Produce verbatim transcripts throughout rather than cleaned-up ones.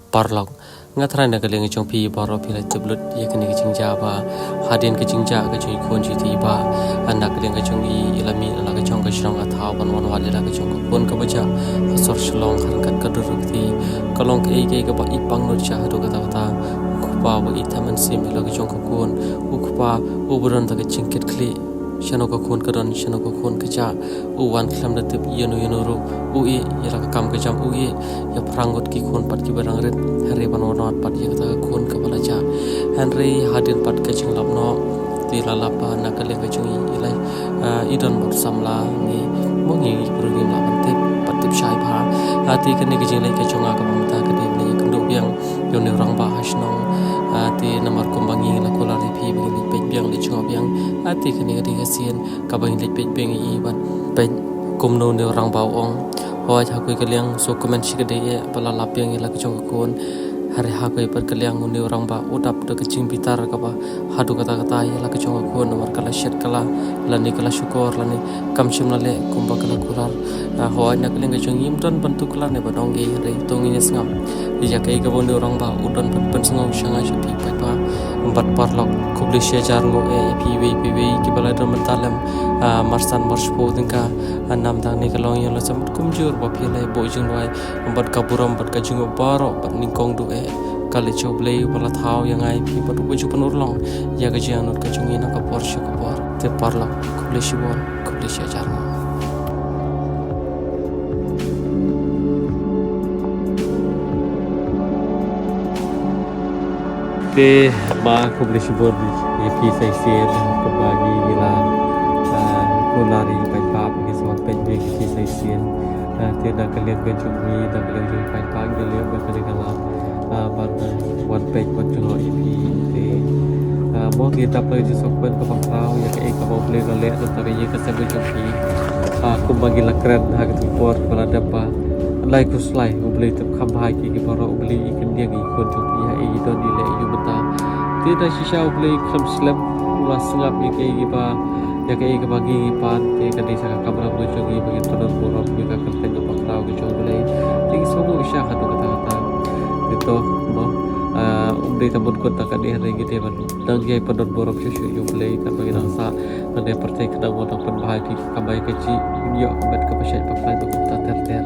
Paralok, nga tharai na ka liang ka jong phi baroh phi la tip lut ïa kane ka jingjia ba hadien ka jingjia ka jong i khun jong i ba, na ka liang ka jong i, i la mih na la ka jong ka shnong ka thaw ban wan wad ïa la ka jong ka khun kaba jia ha sor Shillong ha ryngkat ka dur ka kti. Ka long kaei kaei kaba i pang lut sha haduh katta katta. U kpa ba i tymmen sim ïa la ka jong ka khun, u kpa uba don da ka jingkit khlieh shano ka khun ka don, shano ka khun ka jia. U wan khlem da tip ïano ïano ruh. U ïeh ïa la ka kam ka jam, u ïeh ïa phra ngut ki khun pat kiba dang rit, hynrei ban wan wad pat ïa kata ka khun kaba la jia. Hynrei hadien pat ka jinglap noh, te la lap ba na ka liang ka jong i, i la, ah, i don bad samla ngi, mo ngi, ngi briew ngim lah ban tip, pat tip shai bha. Ah, te kane ka jingleit ka jong nga kaba mynta ka dei ban ïakynduh biang ïa une u rangbah ha shnong. Ah, te namar kumba ngi la kular ïa phi ba ngin leit peit biang, leit jngoh biang. Ah, te kane ka dei ka sien kaba ngin leit peit biang ïa i bad peit kumno une u rangbah u ong. Hooid, ha kawei ka liang shu kmen shi kdei eh ba la lap biang ïa la ka jong ka khun. Hynrei ha kawei pat ka liang une u rangbah u dap da ka jingbitar kaba haduh katta katta ïa la ka jong ka khun namar ka la shet kylla lane ka la shukor lane kam shym la leh kumba ka la kular. Ah, hooid, na ka liang ka jong i ngim don ban tuklar ne ban ong ei, hynrei to ngin ïa sngap ïa kaei kaba une u rangbah u don ban pynsngew sha nga sha phi paidbah bad paralok. Khublei shi hajar nguh eh ïa phi iwei pa iwei kiba la don bynta lem, ah, marsan marshiphew tyngka. Ah, namar kane ka long ïa la sah kumjuh ba phi la ïa buh jingduwai bad ka burom bad ka jingïoh baroh bad nyngkong duh eh. Ka leit sha U Blei uba la thaw ïa nga ïa phi bad uba ju pynurlong ïa ka jingangnud ka jong ngi na ka por sha ka por. Te paralok, khublei shibun, khublei shi hajar nguh. Te ma, khublei shibun ïa phi sa shisien, kumba ngi la, ah, kular ïa i paidbah ba ngin sa wan peit biang ïa phi sa shisien. Ah, te na ka liang ka jong ngi, na ka liang jong i paidbah ngi la ïoh ba ka dei ka lad, ah, ban, ah, wan peit wan jngoh ïa phi. Te, ah, mo ngi dap la ka jingsngewkmen kaba khraw ïa kaei kaba U Blei u la leh na ka bynta ka ïing ka sem ka jong phi. Ah, kumba ngi la kren ha kata ka por kaba la dep ba, lai khuslai, U Blei u tip kham bha ïa ki baroh, U Blei u kyndiang ïa i khun jong phi ha ei i don i leh ïa u mynta. Te da shisha U Blei khlem slem u la sngap ïa kaei kaba, ïa kaei kaba ngi ngi pan. Te ka dei sa ka kamram ka jong ngi ba ngin pyndonkam burom ïa ka kyrteng kaba khraw ka jong U Blei. Te ngi sngewbha sha haduh katta katta. Te to mo, ah, um dei tang ban kut tang kane, hynrei ngi dei ban nang ïai pyndonkam burom shuh shuh ïa U Blei katba ngi dang sah. Nang ïai pyrthei khnang ba u dang pynbha ïa phi ka kamai kajih, ngin ïoh ka met kaba shait ba khlaiñ ba kumta ter ter.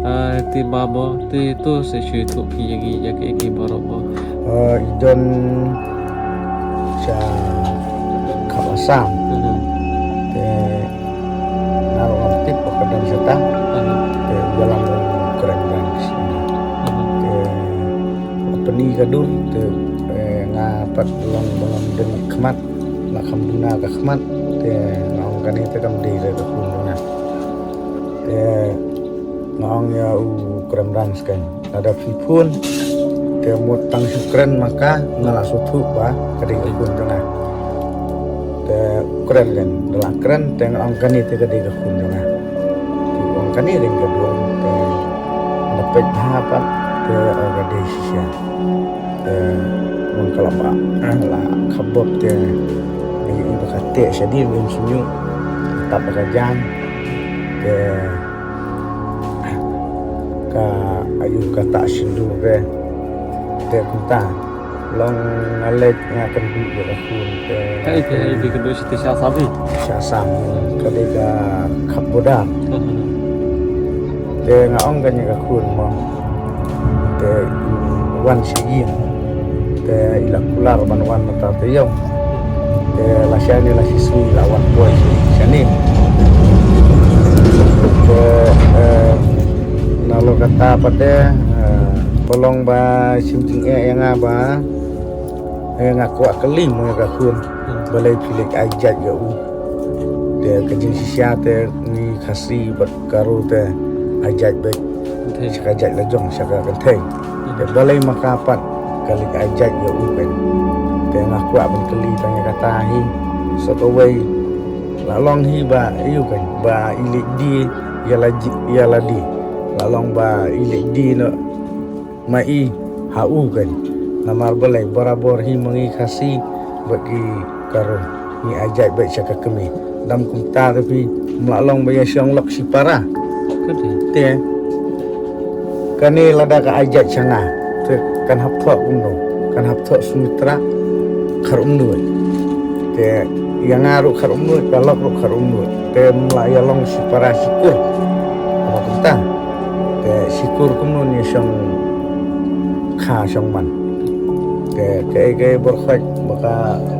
Ah, te ma mo, te to sa shu ïathuh phi ïa ngi ïa kaei kaei baroh mo. Ah, i don sha khap Assam. Mhm. Te nga ruh ngam tip ba ka don shata. Mhm. Te u ïalam u kren dang sha. Mhm. Te ka pyni ka dur te, eh, nga pat long ba ngam don khmat. La kham duna ka khmat, te nga ong kane te kam dei re ka khun jong nga. Te nga ong ïa u Krem Rang skhem, lada phi phone te mut tang shu kren ma ka, nga la sngewthuh ba ka dei ka khun jong nga. Te u kren kan, da la kren te nga ong kane te ka dei ka khun jong nga. Te u ong kane dei ka dur, te nga peit bha pat te ka dei shisha. Te ngan ka la ba, eh, la khabop te, eh, i ba ka teh shadien ngim shñiuh, tap ba ka jam. Te ka ayu ka ta shindur re. Te kumta long nga leit nga kynduh ïa ka khun te. Hai te hai bi kynduh shi te sha Assam hi. Sha Assam ka dei ka khap border. Te nga ong kane ka khun mo. Te wan sha ïing. Te i la kular ban wan mynta taïew. Te la shane la shisngi la wan poi shane. Te, eh, nalor kata pat te, eh, ka long ba shim jingeh ïa nga ba, eh, nga kwah kylli mo ïa ka khun. Balei phi leit ai jait ïa u. Te ka jingshisha te ngi Khasi bad Garo te ai jait beit. Kynthei. Sha ka jait la jong, sha ka kynthei. Hmm. Te balei ma ka pat ka leit ai jait ïa u kan. Te nga kwah ban kylli tang ïa kata hi. Sa kawei la long hi ba ïa u kan, ba i leit die ïa la ji-, ïa la die. La long ba i leit die noh ma i ha u kan. Namar balei, barabor hi ma ngi Khasi bad ki Garo ngi ai jait beit sha ka kmie. Dam kumta te phi, ym lah long ba ïa shong lok shipara. Kane. Te kane lada ka ai jait sha nga, Te kan hap thoh kumno, kan hap thoh Sumitra Kharumnuid. Te ïa nga ruh Kharumnuid, ka lok ruh Kharumnuid. Te ym lah ïa long shipara shikur. Haba kumta. Te shikur kumno ngi shong kha shong man. Te kaei kaei baroh khoit ba ka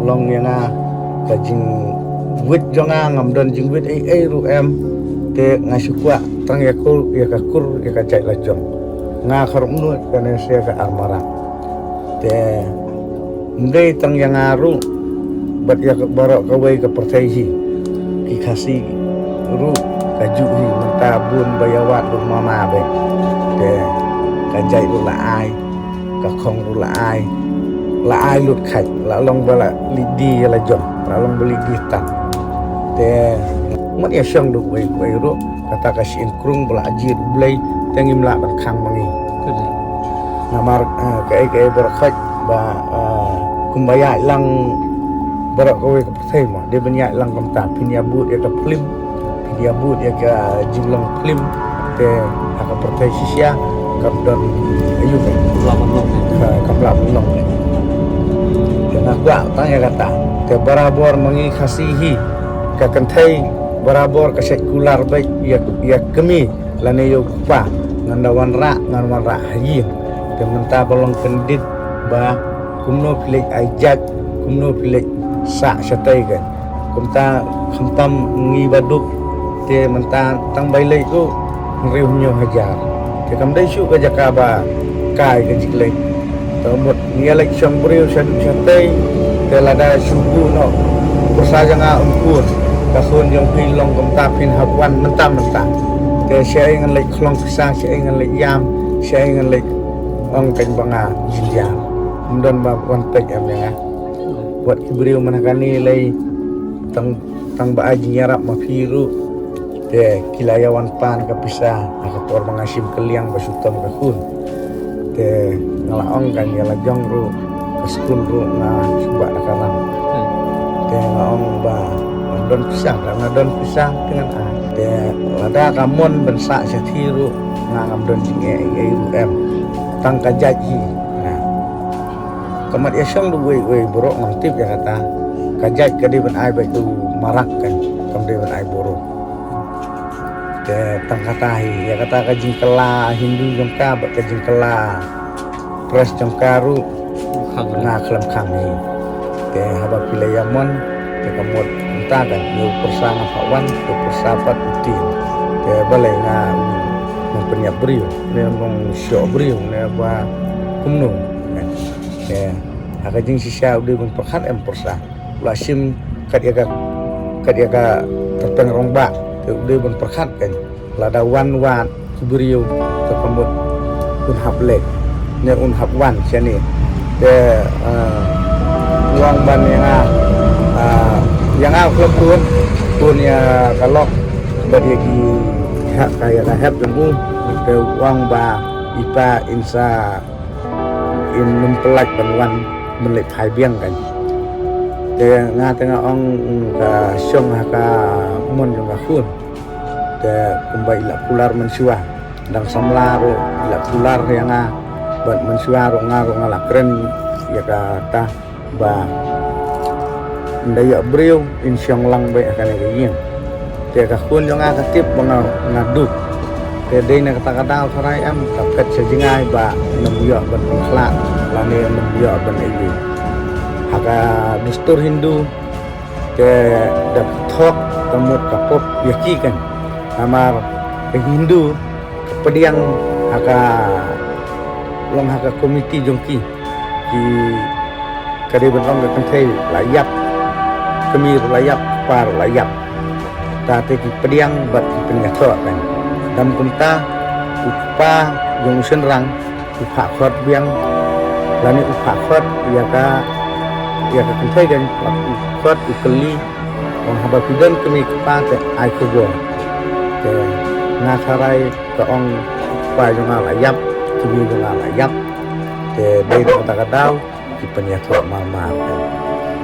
long ïa nga ka jingwit jong nga, ngam don jingwit ei ei ruh em. Te nga shu kwah tang ïa kur, ïa ka kur, ïa ka jait la jong. Nga Kharumnuid, kane sha ka Armarak. Te ym dei tang ïa nga ruh, bad ïa ka baroh kawei ka pyrthei hi. Ki Khasi ruh kajuh hi, mynta bun ba ïa wad ruh mama beit. Te ka jait ruh la ai, ka khong ruh la ai. La ai lut khat, la long ba la leit die ïa la jong, la long ba leit die tan. Te mut ïa shong da uwei uwei ruh, kata ka shyieng krung ba la jia U Blei, te ngim lah ban khang ma ngi. Ka dei. Namar, eh, kaei kaei baroh khoit ba, eh, kumba ïaid lang baroh kawei ka pyrthei mo. Dei ban ïaid lang kumta, phin ïa bud ïa ka phlim, phin ïa bud ïa ka jinglong phlim, te ha ka pyrthei shisha kam don aïu ka. Kam lah ban long. Ka, kam lah ban long. Te nga kwah tang ïa kata. Te barabor ma ngi Khasi hi, ka kynthei barabor ka shait kular beit ïa, ïa kmie lane ïa u kpa, ngan da wanrah, ngan wanrah ha ïing. Te mynta ba long kyndit ba kumno phi leit ai jait, kumno phi leit sah shatei kan. Kumta khamtam ngi ba duk, te mynta tang bai leit ruh hynriew hynñiew hajar. Te kam dei shuh ka jaka ba kai ka jingkylli. Te mut ngi ïa leit shong briew sha duk shatei, te lada shu buh noh pyrsa jong nga un kur, ka khun jong phi long kumta, phin hap wan mynta mynta. Te shaei ngan leit khlong pisa, shaei ngan leit ïam, shaei ngan leit ong keiñ ba nga jynjar. Ym don ba wan peit em ïa nga. Wat ki briew mynta kane lei tang, tang ba ai jingïarap ma phi ruh. Te ki la ïa wan pan ka pisa ha ka por ba nga shim kylliang ba shu ton ka khun. Te nga la ong kan ïa la jong ruh, ka skul ruh nga shu bah da ka ram. Hmm. Te nga ong ba ngam don pisa, ka nga don pisa te ngan ai. Te lada ka mon ban sah shathie ruh nga ngam don jingeh ei ei ruh em. Tang ka jait hi. Ka mut ïa shong da uwei uwei baroh ngam tip ïa kata. Ka jait ka dei ban ai beit u Marak kan, kam dei ban ai baroh. Te tang kata hi, ïa kata ka jingkylla Hindu jong ka bad ka jingkylla Khrist jong ka ruh nga khlem khang hi. Te haba phi la ïa mon, te ka mut mynta kan, ïa u pyrsa nga phah wan, ïa u pyrsa pat u tieng. Te balei nga, nong pynïap briew, ne nong shoh briew, ne ba kumno. Te ha ka jingshisha u dei ban pyrkhat em pyrsa. La shim kat ïa ka, kat ïa ka tyrpeng rangbah. Te u dei ban pyrkhat kan. Lada wan wad ki briew te ka mut un hap leit ne un hap wan shane. Te, eh, u ong ban ïa nga, eh, ïa nga u khlem bun, bun ïa ka lok bad ïa ki hep, ka ïa ka hep jong u. Te u ong ba i pa in sa in ym pynlait ban wan ban leit phai biang kan. Te nga te nga ong ka shong ha ka mon jong ka khun. Te kumba i la kular mynshuwa, dang samla ruh i la kular ïa nga. Bad mynshuwa ruh nga ruh nga la kren ïa kata ba ynda ïoh briew in shong lang beit ha kane ka ïing. Te ka khun jong nga ka tip ba nga, nga duk. Te dei na kata ka daw tharai em ka phet sha jngai ba ngam ïoh ban pynkhlad lane ngam ïoh ban ïohi. Ha ka dustur Hindu te da thok ka mut ka pop ïa ki kan. Namar ka Hindu ka pdiang ha ka, long ha ka komiti jong ki. Ki, ka dei ban ong ka kynthei la ïap, kmie ruh la ïap, kpa ruh la ïap. Ta te ki pdiang bad ki pynïathoh kan. Dam kumta u kpa jong u shynrang u phah khot biang lane u phah khot ïa ka, ïa ka kynthei kan, u khot u kylli, ong haba phi don kmie kpa te ai khubor. Te nga tharai ka ong kpa jong nga la ïap, kmie jong nga la ïap. Te dei na kata ka daw ki pynïathoh marmar.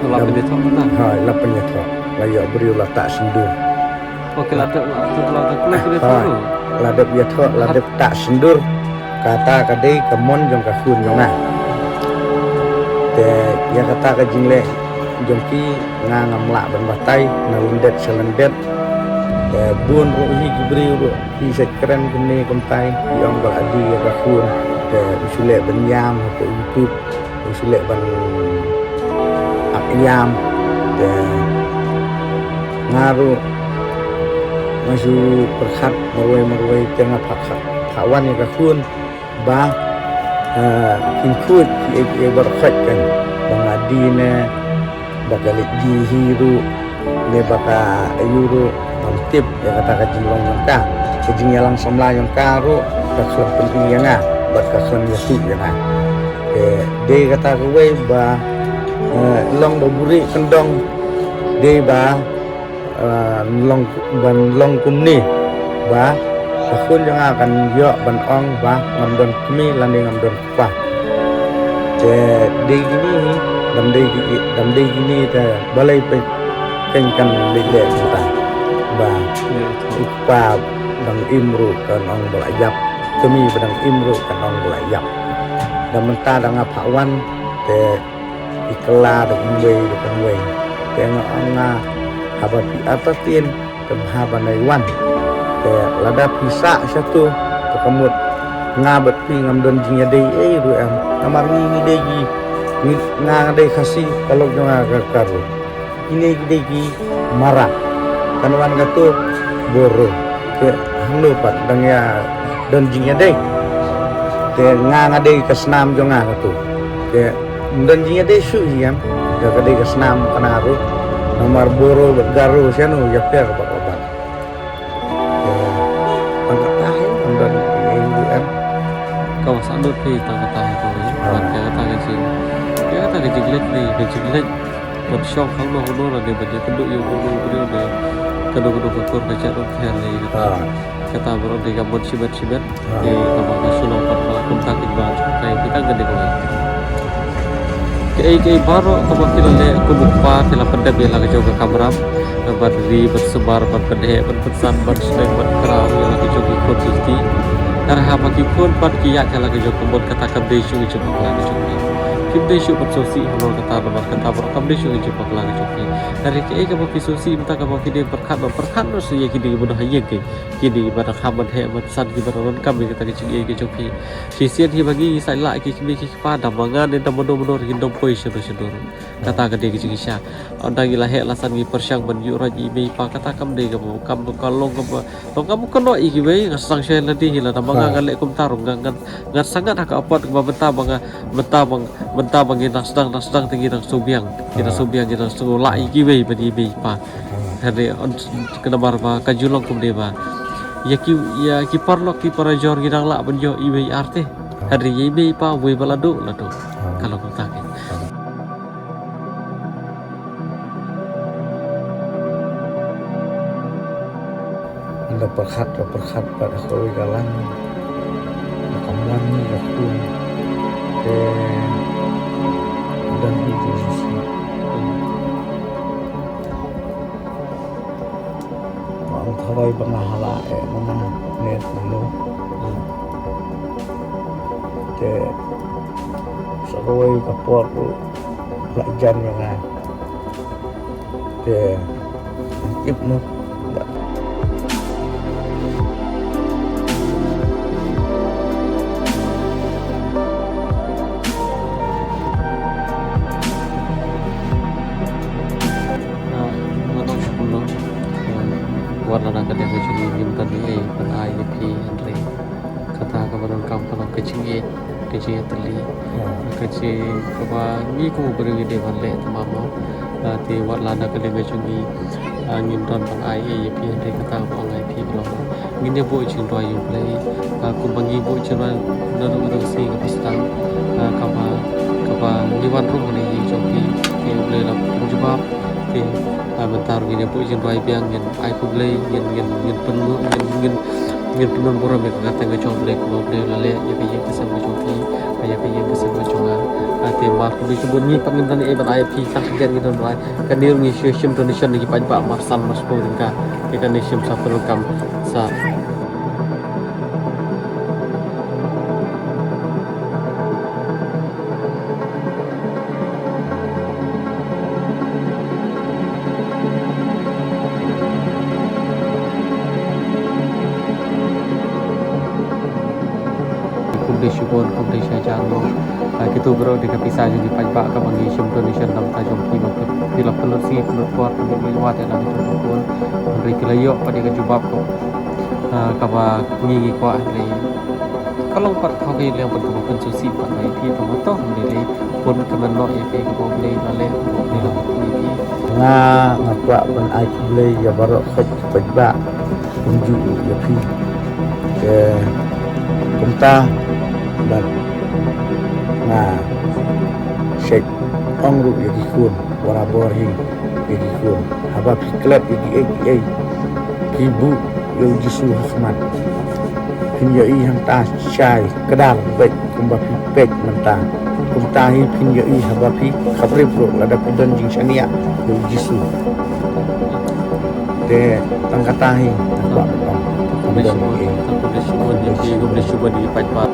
La pynïathoh marmar. Ha, la pynïathoh. La ïoh briew la tah sindur. Okey, la dep, la dep, la dep, la dep ïathoh, la dep tah sindur. Kata ka dei ka mon jong ka khun jong nga. Te ïa kata ka jingleh jong ki nga ngam lah ban batai na lyndet sha lyndet. Te bun ruh hi ki briew ruh ki sa kren kumne kumtai, ki ong ba la die ïa ka khun. Te u shu leh ban ïam hapoh YouTube, u shu leh ban ap ïam. Te nga ruh nga shu pyrkhat marwei marwei, te nga phah, phah wan ïa ka khun ba, eh, kin khuid kiei kiei baroh khoit kan, ba nga die ne ba ka leit die hi ruh ne ba ka aïu ruh, ngam tip ïa kata ka jinglong jong ka. Ka jingïalang samla jong ka ruh ka khlem pynri ïa nga bad ka khlem ïathuh ïa nga. Te dei kata kawei ba, eh, long ba buhrieh kyndong, dei ba, eh, long, ban long kumne ba ka khun jong nga kan ïoh ban ong ba ngam don kmie lane ngam don kpa. Te dei kine, dam dei ki, dam dei kine te balei pyn, pyn kan leh leh kumta ba u kpa dang im ruh kan ong ba la ïap, kmie ba dang im ruh kan ong ba la ïap. Da mynta da nga phah wan te i kylla da kumwei da kumwei. Te nga ong nga, haba phi artatien te bha ban ai wan. Te lada phi sah shatu te ka mut nga bad phi ngam don jingïadei ei ruh em. Namar ngi ngi dei ki, ngi, nga nga dei Khasi, ka lok jong nga ka Garo. Kine ki dei ki Mara. Kan wan katu Boro. Te hangno pat dang ïa don jingïadei. Te nga nga dei ka snam jong nga katu. Te ym don jingïadei shuh hi em. Te ka dei ka snam kane ruh. Namar Boro bad Garo shano ïapher bad bad. Te tang kata hi ym don jingïadei em. Ka ba sah lut phi tang kata hi kawei. Ah. Bad ïa kata ka jing, ïa kata ka jingleit ne ka jingleit ban shong hangno hangno lane ban ïakynduh ïa uno uno uno ne kano kano ka kur ka jait, ym pher ne kata. Ah. Kata baroh dei ka mon shimet shimet. Ah. Te kaba nga shu long pat ba kumta kin ba jong ka ïa phi tang kane kawei. Kaei kaei baroh kaba phi la leh kum u kpa, phi la pyndep ïa la ka jong ka kamram, ban ri, ban sumar, ban pynheh, ban pynsan, ban shneng, ban khraw ïa la ka jong ki khun ki kti. Hynrei haba ki khun pat ki ïaid ha la ka jong ka mon, kata kam dei shuh ka jingbakla ka jong phi. Kim dei shuh ban sngewsih halor kata, namar kata baroh kam dei shuh ka jingbakla ka jong phi. Hynrei kaei kaba phi sngewsih mynta kaba phi dei pyrkhat noh, pyrkhat noh sha ïa kine kiba don ha ïing, kine kiba dang kham ban heh ban san, kiba dang donkam ïa kata ka jingïeit ka jong phi. Shisien hi ba ngi ngi sa lah ïa ki kmie ki kpa, da ma nga ne da mano mano ruh, kin dang poi shano shano ruh. Kata ka dei ka jingshisha. Ynda ngi la heh la san ngi pyrshang ban ïuh roit ïa i mei i pa, kata kam dei kaba, kam, ka long kaba, long kaba kynnoh ïa kiwei. Nga sdang sha lade hi, lada ma nga nga leh kumta ruh, nga, nga, ngan sa ngat ha ka apot kaba mynta ba nga, mynta ba, mynta ba ngi dang sdang, dang sdang te ngi dang sngewbiang, ngi dang sngewbiang, ngi dang sngew lah ïa kiwei ban ïa i mei i pa. Hynrei, namar ba ka ju long kumne ba ïa ki, ïa ki paralok ki parajor ngi dang lah ban ïoh iwei i ar te. Hynrei ïa i mei i pa, uwei ba la duh la duh. Ka long kumta kein. Ynda pyrkhat, la pyrkhat pat ha kawei ka line, la ka mon ïa ka khun. Te don hi jingshisha. Nga ong tharai ba nga ha la eh mano ne mano. Te sa kawei ka por ruh la jan ïa nga. Te tip mo. Nga ong kumno, wat la na ka liang ka jong ngi ngim don ei ban ai ïa phi, hynrei kata kaba donkam ka long ka jingïeit, ka jingïatylli. Ka jing, kaba ngi kum u briew ngi dei ban leh tymmen mo. Ah, te wat la na ka liang ka jong ngi, ah, ngim don ban ai ei ïa phi, hynrei kata kaba ong ïa phi ka long ba ngin ïa buh jingduwai ïa U Blei. Ah, kumba ngi buh jingduwai naduh ka sngi kaba sdang, ah, kaba, kaba ngi wan rung ha ïing jong phi, te U Blei la pynjubab. Te, ah, mynta ruh ngin ïa buh jingduwai biang, ngin ai khublei, ngin, ngin, ngin pyn, ngin, ngin, ngin pynbun burom ïa ka kyrteng ka jong U Blei, kumba U Blei u la leh ïa ka ïing ka sem ka jong phi, ïa ka ïing ka sem ka jong nga. Ah, te mar khublei shibun, ngi pat ngim don ei ban ai ïa phi, tang ka ïing ngi don ban ai. Kane ruh ngi shu shim donation na ki paidbah mar san mar shiphew tyngka. Te kane shim sa pyndonkam sa. Jan lo, ah, kito baroh dei ka pisa jong ki paidbah kaba ngi shim donation na ka bynta jong phi, ba phi la pynlut sngi pynlut por pynlut leit wad ïa la ka jong ka khun. Hynrei phi la ïoh pat ïa ka jubab ka, ah, kaba ngi ngi kwah, hynrei ka long pat ha ka liang ban kaba pynsngewsih pat ïa phi, tang ba to hynrei lei bun ka mano ïa phi kaba U Blei la leh, kaba U Blei la pynlong ïa phi. Nga, nga kwah ban ai khublei ïa baroh khoit ki paidbah kumjuh ïa phi. Te kumta bad nga shait ong ruh ïa ki khun, barabor hi ïa ki khun. Haba phi klet ïa kiei kiei ki buh ïa U Jisu ha khmat, phin ïohi hangta shai kdar beit kumba phi peit mynta. Kumta hi phin ïohi haba phi khaprip ruh lada phi don jingshaniah ïa U Jisu. Te tang kata hi nga kwah ban ong. Khublei shibun, khublei shibun ïa phi, khublei shibun ïa ki paidbah.